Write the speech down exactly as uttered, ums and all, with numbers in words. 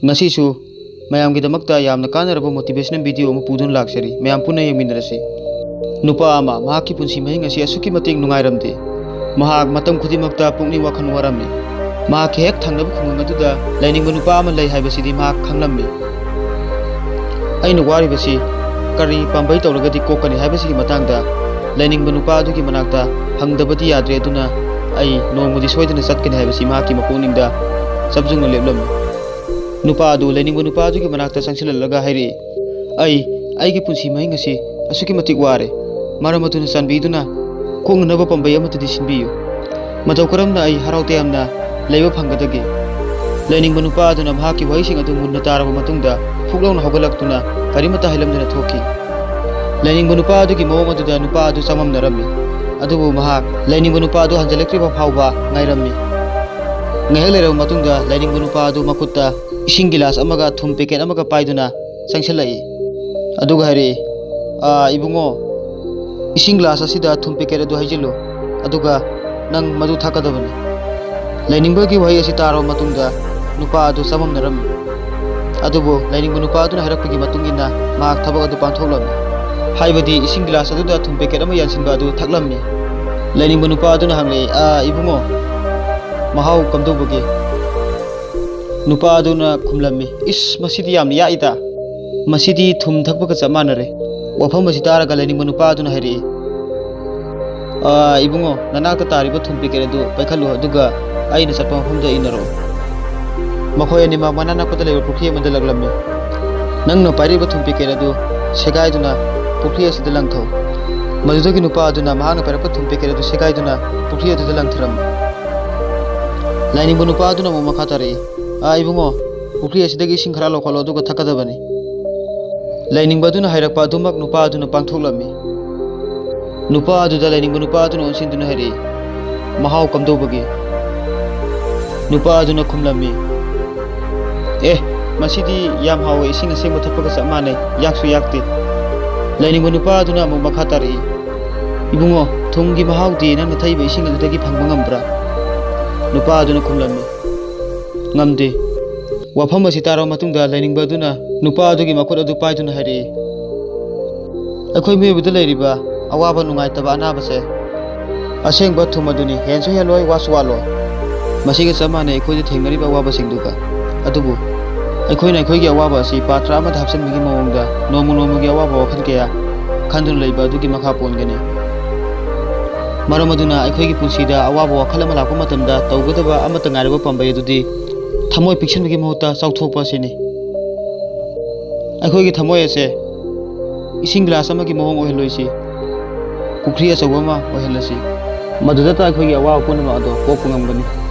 ꯉꯁꯤꯁꯨ ꯃꯌꯥꯝꯒꯤꯗꯃꯛꯇ ꯌꯥꯝꯅ ꯀꯥꯟꯅꯔꯕ motivational video ꯑꯃ ꯄꯨꯗꯨꯅ ꯂꯥꯛꯆꯔꯤ꯫ ꯃꯌꯥꯝ ꯄꯨꯟꯅ ꯌꯦꯡꯃꯤꯟꯅꯔꯁꯤ꯫ ꯅꯨꯄꯥ ꯑꯃ ꯃꯍꯥꯛꯀꯤ ꯄꯨꯟꯁꯤ ꯃꯍꯤꯡ ꯑꯁꯤ ꯑꯁꯨꯛꯀꯤ ꯃꯇꯤꯛ ꯅꯨꯡꯉꯥꯏꯔꯝꯗꯦ꯫ ꯃꯍꯥꯛ ꯃꯇꯝ ꯈꯨꯗꯤꯡꯃꯛꯇ ꯄꯨꯛꯅꯤꯡ ꯋꯥꯈꯜ ꯋꯥꯔꯝꯃꯤ꯫ ꯃꯍꯥꯛꯀꯤ ꯍꯦꯛ ꯊꯪꯅꯕ ꯈꯨꯡꯒꯪ ꯑꯗꯨꯗ ꯂꯩꯅꯤꯡꯕ ꯅꯨꯄꯥ ꯑꯃ ꯂꯩ ꯍꯥꯏꯕꯁꯤꯗꯤ ꯃꯍꯥꯛ ꯈꯪꯂꯝꯃꯤ꯫ ꯑꯩꯅ ꯋꯥꯔꯤꯕꯁꯤ ꯀꯔꯤ ꯄꯥꯝꯕꯩ ꯇꯧꯔꯒꯗꯤ ꯀꯣꯛꯀꯅꯤ ꯍꯥꯏꯕꯁꯤꯒꯤ ꯃꯇꯥꯡꯗ ꯂꯩꯅꯤꯡꯕ ꯅꯨꯄꯥ ꯑꯗꯨꯒꯤ ꯃꯅꯥꯛꯇ ꯍꯪꯗꯕꯗꯤ ꯌꯥꯗ꯭ꯔꯦ, ꯑꯗꯨꯅ ꯑꯩ ꯅꯣꯡꯃꯗꯤ ꯁꯣꯏꯗꯅ ꯆꯠꯀꯅꯤ ꯍꯥꯏꯕꯁꯤ ꯃꯍꯥꯛꯀꯤ ꯃꯄꯨꯛꯅꯤꯡꯗ ꯆꯞꯖꯨꯡꯅ ꯂꯦꯞꯂꯝꯃꯤ꯫ ꯅꯨꯄꯥ ꯑꯗꯨ ꯂꯩꯅꯤꯡꯕ ꯅꯨꯄꯥ ꯑꯗꯨꯒꯤ ꯃꯅꯥꯛꯇ ꯆꯪꯁꯤꯜꯂꯛꯂꯒ ꯍꯥꯏꯔꯛꯏ, "ꯑꯩ ꯑꯩꯒꯤ ꯄꯨꯟꯁꯤ ꯃꯍꯤꯡ ꯑꯁꯤ ꯑꯁꯨꯛꯀꯤ ꯃꯇꯤꯛ ꯋꯥꯔꯦ꯫ ꯃꯔꯝ ꯑꯗꯨꯅ ꯆꯥꯟꯕꯤꯗꯨꯅ ꯀꯣꯛꯅꯅꯕ ꯄꯥꯝꯕꯩ ꯑꯃꯠꯇꯗꯤ ꯁꯤꯟꯕꯤꯌꯨ꯫ ꯃꯇꯧ ꯀꯔꯝꯅ ꯑꯩ ꯍꯔꯥꯎ ꯇꯌꯥꯝꯅ ꯂꯩꯕ ꯐꯪꯒꯗꯒꯦ?" ꯂꯩꯅꯤꯡꯕ ꯅꯨꯄꯥ ꯑꯗꯨꯅ ꯃꯍꯥꯛꯀꯤ ꯋꯥꯍꯩꯁꯤꯡ ꯑꯗꯨ ꯃꯨꯟꯅ ꯇꯥꯔꯕ ꯃꯇꯨꯡꯗ ꯐꯨꯛ ꯂꯥꯎꯅ ꯍꯧꯒꯠꯂꯛꯇꯨꯅ ꯀꯔꯤꯃꯠꯇ ꯍꯥꯏꯂꯝꯗꯅ ꯊꯣꯛꯈꯤ꯫ ꯂꯩꯅꯤꯡꯕ ꯅꯨꯄꯥ ꯑꯗꯨꯒꯤ ꯃꯑꯣꯡ ꯑꯗꯨꯗ ꯅꯨꯄꯥ ꯑꯗꯨ ꯆꯃꯝꯅꯔꯝꯃꯤ꯫ ꯑꯗꯨꯕꯨ ꯃꯍꯥꯛ ꯂꯩꯅꯤꯡꯕ ꯅꯨꯄꯥ ꯑꯗꯨ ꯍꯟꯖꯤꯜꯂꯛꯇ꯭ꯔꯤꯕ ꯐꯥꯎꯕ ꯉꯥꯏꯔꯝꯃꯤ꯫ ꯉꯥꯏꯍꯥꯛ ꯂꯩꯔꯕ ꯃꯇꯨꯡꯗ ꯂꯩꯅꯤꯡꯕ ꯅꯨꯄꯥ ꯑꯗꯨ ꯃꯈꯨꯠꯇ ꯏꯁꯤꯡ ꯒꯤꯂꯥꯁ ꯑꯃꯒ ꯊꯨꯝ ꯄꯦꯀꯦꯠ ꯑꯃꯒ ꯄꯥꯏꯗꯨꯅ ꯆꯪꯁꯤꯜꯂꯛꯏ꯫ ꯑꯗꯨꯒ ꯍꯥꯏꯔꯛꯏ, "ꯑꯥ, ꯏꯕꯨꯡꯉꯣ, ꯏꯁꯤꯡ ꯒꯤꯂꯥꯁ ꯑꯁꯤꯗ ꯊꯨꯝ ꯄꯦꯀꯦꯠ ꯑꯗꯨ ꯍꯩꯖꯤꯜꯂꯨ, ꯑꯗꯨꯒ ꯅꯪ ꯃꯗꯨ ꯊꯛꯀꯗꯕꯅꯤ꯫" ꯂꯩꯅꯤꯡꯕꯒꯤ ꯋꯥꯍꯩ ꯑꯁꯤ ꯇꯥꯔꯕ ꯃꯇꯨꯡꯗ ꯅꯨꯄꯥ ꯑꯗꯨ ꯆꯃꯝꯅꯔꯝꯃꯤ꯫ ꯑꯗꯨꯕꯨ ꯂꯩꯅꯤꯡꯕ ꯅꯨꯄꯥ ꯑꯗꯨꯅ ꯍꯥꯏꯔꯛꯄꯒꯤ ꯃꯇꯨꯡ ꯏꯟꯅ ꯃꯍꯥꯛ ꯊꯕꯛ ꯑꯗꯨ ꯄꯥꯡꯊꯣꯛꯂꯝꯃꯤ꯫ ꯍꯥꯏꯕꯗꯤ ꯏꯁꯤꯡ ꯒꯤꯂꯥꯁ ꯑꯗꯨꯗ ꯊꯨꯝ ꯄꯦꯀꯦꯠ ꯑꯃ ꯌꯥꯟꯁꯤꯟꯕ ꯑꯗꯨ ꯊꯛꯂꯝꯃꯤ꯫ ꯂꯩꯅꯤꯡꯕ ꯅꯨꯄꯥ ꯑꯗꯨꯅ ꯍꯪꯂꯛꯏ, "ꯑꯥ, ꯏꯕꯨꯡꯉꯣ, ꯃꯍꯥꯎ ꯀꯝꯗꯧꯕꯒꯦ?" ꯅꯨꯄꯥ ꯑꯗꯨꯅ ꯈꯨꯝꯂꯝꯃꯤ, "ꯏꯁ, ꯃꯁꯤꯗꯤ ꯌꯥꯝꯅ ꯌꯥꯛꯏꯗ꯫ ꯃꯁꯤꯗꯤ ꯊꯨꯝ ꯊꯛꯄꯒ ꯆꯞ ꯃꯥꯟꯅꯔꯦ꯫" ꯋꯥꯐꯝ ꯑꯁꯤ ꯇꯥꯔꯒ ꯂꯩꯅꯤꯡꯕ ꯅꯨꯄꯥ ꯑꯗꯨꯅ ꯍꯥꯏꯔꯛꯏ, "ꯑꯥ, ꯏꯕꯨꯡꯉꯣ, ꯅꯅꯥꯛꯇ ꯇꯥꯔꯤꯕ ꯊꯨꯝ ꯄꯦꯀꯦꯠ ꯑꯗꯨ ꯄꯥꯏꯈꯠꯂꯨ, ꯑꯗꯨꯒ ꯑꯩꯅ ꯆꯠꯄ ꯃꯐꯝꯗ ꯏꯟꯅꯔꯛꯎ꯫" ꯃꯈꯣꯏ ꯑꯅꯤꯃꯛ ꯃꯅꯥꯛ ꯅꯛꯄꯗ ꯂꯩꯕ ꯄꯨꯈ꯭ꯔꯤ ꯑꯃꯗ ꯂꯛꯂꯝꯃꯤ꯫ ꯅꯪꯅ ꯄꯥꯏꯔꯤꯕ ꯊꯨꯝ ꯄꯦꯀꯦꯠ ꯑꯗꯨ ꯁꯦꯒꯥꯏꯗꯨꯅ ꯄꯨꯈ꯭ꯔꯤ ꯑꯁꯤꯗ ꯂꯪꯊꯧ꯫ ꯃꯗꯨꯗꯒꯤ ꯅꯨꯄꯥ ꯑꯗꯨꯅ ꯃꯍꯥꯛꯅ ꯄꯥꯏꯔꯛꯄ ꯊꯨꯝ ꯄꯦꯀꯦꯠ ꯑꯗꯨ ꯁꯦꯒꯥꯏꯗꯨꯅ ꯄꯨꯈ꯭ꯔꯤ ꯑꯗꯨꯗ ꯂꯪꯊꯔꯝꯃꯤ꯫ ꯂꯥꯏꯅꯤꯡꯕ ꯅꯨꯄꯥ ꯑꯗꯨꯅ ꯑꯃꯨꯛ ꯃꯈꯥ ꯇꯥꯔꯛꯏ, "ꯑꯥ, ꯏꯕꯨꯡꯉꯣ, ꯄꯨꯈ꯭ꯔꯤ ꯑꯁꯤꯗꯒꯤ ꯏꯁꯤꯡ ꯈꯔ ꯂꯧꯈꯠꯂꯣ, ꯑꯗꯨꯒ ꯊꯛꯀꯗꯕꯅꯤ꯫" ꯂꯥꯏꯅꯤꯡꯕ ꯑꯗꯨꯅ ꯍꯥꯏꯔꯛꯄ ꯑꯗꯨꯃꯛ ꯅꯨꯄꯥ ꯑꯗꯨꯅ ꯄꯥꯡꯊꯣꯛꯂꯝꯃꯤ꯫ ꯅꯨꯄꯥ ꯑꯗꯨꯗ ꯂꯥꯏꯅꯤꯡꯕ ꯅꯨꯄꯥ ꯑꯗꯨꯅ ꯑꯣꯟꯁꯤꯟꯗꯨꯅ ꯍꯥꯏꯔꯛꯏ, "ꯃꯍꯥꯎ ꯀꯝꯗꯧꯕꯒꯦ?" ꯅꯨꯄꯥ ꯑꯗꯨꯅ ꯈꯨꯝꯂꯝꯃꯤ, "ꯑꯦ, ꯃꯁꯤꯗꯤ ꯌꯥꯝ ꯍꯥꯎꯋꯦ, ꯏꯁꯤꯡ ꯑꯁꯦꯡꯕ ꯊꯛꯄꯒ ꯆꯞ ꯃꯥꯟꯅꯩ, ꯌꯥꯛꯁꯨ ꯌꯥꯛꯇꯦ꯫" ꯂꯥꯏꯅꯤꯡꯕ ꯅꯨꯄꯥ ꯑꯗꯨꯅ ꯑꯃꯨꯛ ꯃꯈꯥ ꯇꯥꯔꯛꯏ, "ꯏꯕꯨꯡꯉꯣ, ꯊꯨꯝꯒꯤ ꯃꯍꯥꯎꯗꯤ ꯅꯪꯅ ꯊꯛꯏꯕ ꯏꯁꯤꯡ ꯑꯗꯨꯗꯒꯤ ꯐꯪꯕ ꯉꯝꯕ꯭ꯔꯥ?" ꯅꯨꯄꯥ ꯑꯗꯨꯅ ꯈꯨꯝꯂꯝꯃꯤ, "ꯉꯝꯗꯦ꯫" ꯋꯥꯐꯝ ꯑꯁꯤ ꯇꯥꯔꯕ ꯃꯇꯨꯡꯗ ꯂꯥꯏꯅꯤꯡꯕ ꯑꯗꯨꯅ ꯅꯨꯄꯥ ꯑꯗꯨꯒꯤ ꯃꯈꯨꯠ ꯑꯗꯨ ꯄꯥꯏꯗꯨꯅ ꯍꯥꯏꯔꯛꯏ, "ꯑꯩꯈꯣꯏ ꯃꯤꯑꯣꯏꯕꯗ ꯂꯩꯔꯤꯕ ꯑꯋꯥꯕ ꯅꯨꯡꯉꯥꯏꯇꯕ ꯑꯅꯥꯕꯁꯦ ꯑꯁꯦꯡꯕ ꯊꯨꯝ ꯑꯗꯨꯅꯤ, ꯍꯦꯟꯁꯨ ꯍꯦꯜꯂꯣꯏ, ꯋꯥꯁꯨ ꯋꯥꯠꯂꯣꯏ꯫ ꯃꯁꯤꯒ ꯆꯞ ꯃꯥꯟꯅꯩ ꯑꯩꯈꯣꯏꯗ ꯊꯦꯡꯅꯔꯤꯕ ꯑꯋꯥꯕꯁꯤꯡꯗꯨꯒ꯫ ꯑꯗꯨꯕꯨ ꯑꯩꯈꯣꯏꯅ ꯑꯩꯈꯣꯏꯒꯤ ꯑꯋꯥꯕ ꯑꯁꯤ ꯄꯥꯇ꯭ꯔ ꯑꯃꯗ ꯍꯥꯞꯆꯤꯟꯕꯒꯤ ꯃꯑꯣꯡꯗ ꯅꯣꯡꯃ ꯅꯣꯡꯃꯒꯤ ꯑꯋꯥꯕ ꯋꯥꯈꯜ ꯀꯌꯥ ꯈꯟꯗꯨꯅ ꯂꯩꯕ ꯑꯗꯨꯒꯤ ꯃꯈꯥ ꯄꯣꯟꯒꯅꯤ꯫ ꯃꯔꯝ ꯑꯗꯨꯅ ꯑꯩꯈꯣꯏꯒꯤ ꯄꯨꯟꯁꯤꯗ ꯑꯋꯥꯕ ꯋꯥꯈꯜ ꯑꯃ ꯂꯥꯛꯄ ꯃꯇꯝꯗ ꯇꯧꯒꯗꯕ ꯑꯃꯠꯇ ꯉꯥꯏꯔꯕ ꯄꯥꯝꯕꯩ ꯑꯗꯨꯗꯤ ꯊꯃꯣꯏ ꯄꯤꯛꯁꯤꯟꯕꯒꯤ ꯃꯍꯨꯠꯇ ꯆꯥꯎꯊꯣꯛꯄ ꯑꯁꯤꯅꯤ꯫ ꯑꯩꯈꯣꯏꯒꯤ ꯊꯃꯣꯏ ꯑꯁꯦ ꯏꯁꯤꯡ ꯒ꯭ꯂꯥꯁ ꯑꯃꯒꯤ ꯃꯑꯣꯡ ꯑꯣꯏꯍꯜꯂꯣꯏꯁꯤ, ꯄꯨꯈ꯭ꯔꯤ ꯑꯆꯧꯕ ꯑꯃ ꯑꯣꯏꯍꯜꯂꯁꯤ꯫ ꯃꯗꯨꯗꯇ ꯑꯩꯈꯣꯏꯒꯤ ꯑꯋꯥꯕ ꯄꯨꯝꯅꯃꯛ ꯑꯗꯣ ꯀꯣꯛꯄ ꯉꯝꯒꯅꯤ"꯫